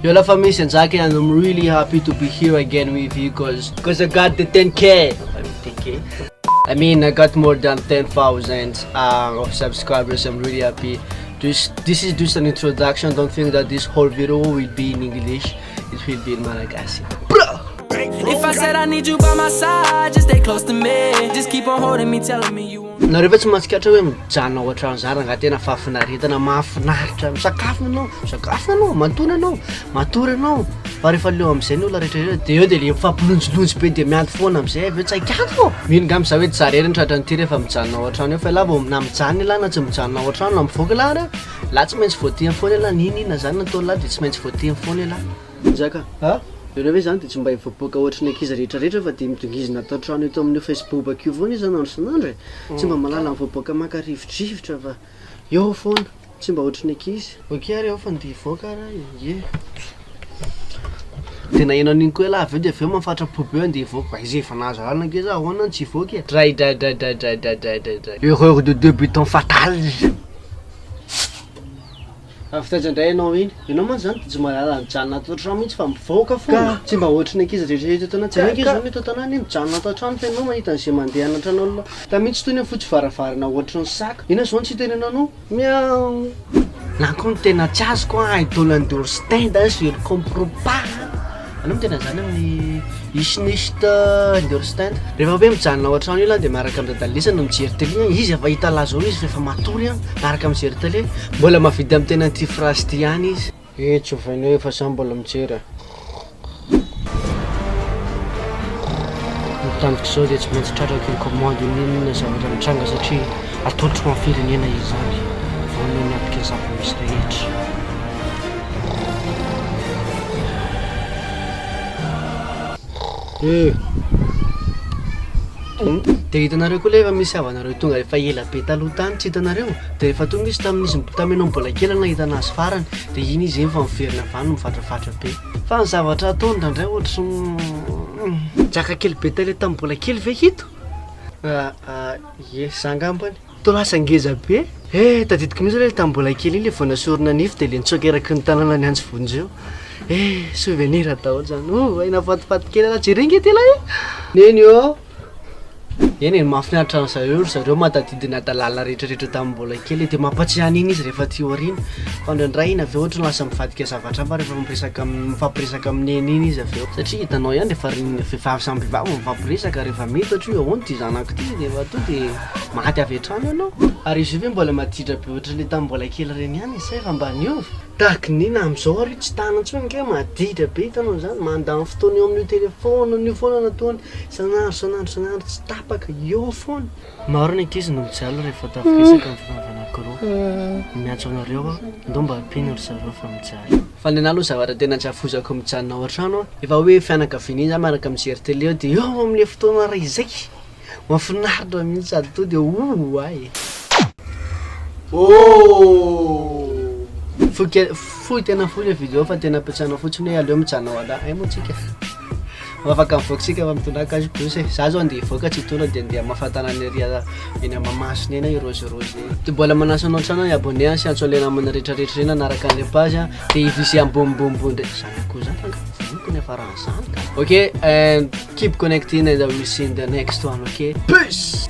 Yo la famille, c'est Nzaki and I'm really happy to be here again with you cause I got the 10K. I mean 10K. I mean I got more than 10,000 of subscribers. I'm really happy. This is just an introduction. Don't think that this whole video will be in English. It will be in Malagasy. If I said I need you by my side, just stay close to me. Just keep on holding me, telling me you want. Nareo ve tsy mahatsikaritra hoe mijanona ao an-trano zany rangahy tena fahafinaretana mahafinaritra misakafo ianao misakafo ianao matory ianao matory ianao fa rehefa leo am'izay ny olona rehetrarehetra de eo de le mifampilonjilonjy be de miady foana am'izay avy eo tsy haikato mino ngamba za hoe tsy za rery ny tratran'ity rehefa mijanona ao an-trano eo fa ialahy vao na mijanona ialahy na tsy mijanona ao an-trano na mivoaka ialahy ary lahy tsy maintsy voateny foana ialahy n'inon'inona zany nataon'ny lahy de tsy maintsy voateny foana ialahy. Njaka a! Ianao ve zany de tsy mba hivoaboaka ohatry ny ankizy rehetrarehetra fa de midongizina ato an-trano eto amin'io Facebook io foana isan'andro isan'andro e? Tsy mba mahalala mivoaboaka maka rivodrivotra fa eo foana, tsy mba ohatry ny ankizy. Ok ary aho fa ndeha hivoaka ary aho e, ie. De naheno an'iny koa ialahy avy eo de avy eo mahafatra-po be andeha hivoaka, fa izy efa nahazo alalana ange za ahoana no tsy hivoaka e? Dray dray dray dray dray dray dray dray dray. Erreur de débutant fatale. Avy taiza indray ianao iny? Ianao mantsy izany dia tsy mahalala mijanona ato an-trano mihitsy fa mivoaka foana. Tsy mba ohatry ny ankizy rehetra eto an-tanàna. Jereo ankizy izao ny eto an-tanàna iny mijanona ato an-trano fa ianao mahita an'izay mandeha any an-tranon'olona. Hita mihitsy toy ny hoe fotsy varavarana ohatry ny saka. Inona izao no tsy hitenenanao? Miaou. Na koa ny tena tsy azoko an, I don't understand an, je ne comprends pas an. Aleo miteny an'izany amin'ny ich nicht understand. Rehefa hoe mijanona ao an-trano io lahy dia miaraka amin'i dadalesany no mijery télé an, izy efa hita lahy zao izy fa efa matory an, miaraka mijery télé, mbola mahavita miteny an'ity phrase ity ihany izy. Eh tsy ovainao eo fa za mbola mijery a. Ny tanjoko izao dia tsy maintsy tratrako iny commande iny n'inona zavatra mitranga satria atolotro ho an'ny firenena izany. Vonona ny hiatrika ny zava-misy rehetra. Eh. Dia hitanareo koa ilay efa misy havanareo tonga efa ela be taloha tany tsy hitanareo? Dia rehefa tonga izy tamin'izy tamin'ianao mbola kely nahita anazy farany dia iny izy iny vao miverina avy any mivatravatry be. Fa ny zavatra ataony indraindray ohatry ny jaka kely be tale tamin'ny mbola kely ve ito? Ie, za angambany. Toa lasa ngeza be. Eh, tadidiko mihitsy ilay tamin'ny mbola kely iny le vao nasorina nify dia le nitsoaka eraky ny tanàna niantso vonjeo. Eh, souvenir daholo zany. Oh, hay nafatifaty kely ala. Jereo nge ty lahy e. Neny ô. Eny e, mahafinaritra an zareo ry zareo mahatadidy ny hadalana rehetrarehetra tamin'ny mbola kely e, dia mampatsiahy an'iny izy rehefa aty aoriana. Fa indraindray iny avy eo ohatry ny lasa mivadika zavatra hafa rehefa miresaka mifampiresaka amin'i neny iny izy avy eo. Satria hitanao ihany rehefa vehivavy samy vehivavy mifampiresaka rehefa mety ohatra hoe ahoana ity zanako ity dia efa to dia maty avy hatrany ianao. Ary izy io ve mbola maditra be ohatry le tamin'ny mbola kely ireny ihany e sa efa mba niova? Tahaka ny inona amin'izao ary io tsy tana intsony kay maditra be hitanao izany, mandany fotoana eo amin'io telephone io foana nataony isan'andro isan'andro isan'andro tsy tapaka eo foana. Maro ny ankizy no mijaly rehefa tafiresaka ny vehivavy anankiroa. Miantso anareo aho, ndao mba ampiana ry zareo fa mijaly. Fa ny anah aloha zavatra tena tsy afozako mijanona ao an-trano an, efa hoe fianakaviana iny za miaraka mijery télé eo de eo amin'le fotoana ray izay mahafinaritra mihitsy sady to de oay e. Oh! Fohy kely, fohy tena fohy le vidéo fa tena ampiasaina fotsiny hoe aleo mijanona ao an-trano, hay moa tsika afaka mivoaka tsika fa mitondra akanjo bus e, za zao andeha hivoaka tsy hitondra de andeha hamafa tanàna ery eny Mahamasina eny aho hirôzirôzy eny. De mbola manasa anao hatrany aho hi-abonner sy hiantso an'le namana retraretra ireny hanaraka an'le page a, de hi-viser ambonimbonimbony ndray, zany akoho zany fa nga vonoiko ny hiafaran'izany ka. Ok and keep connecting and I will see in the next one ok, peace!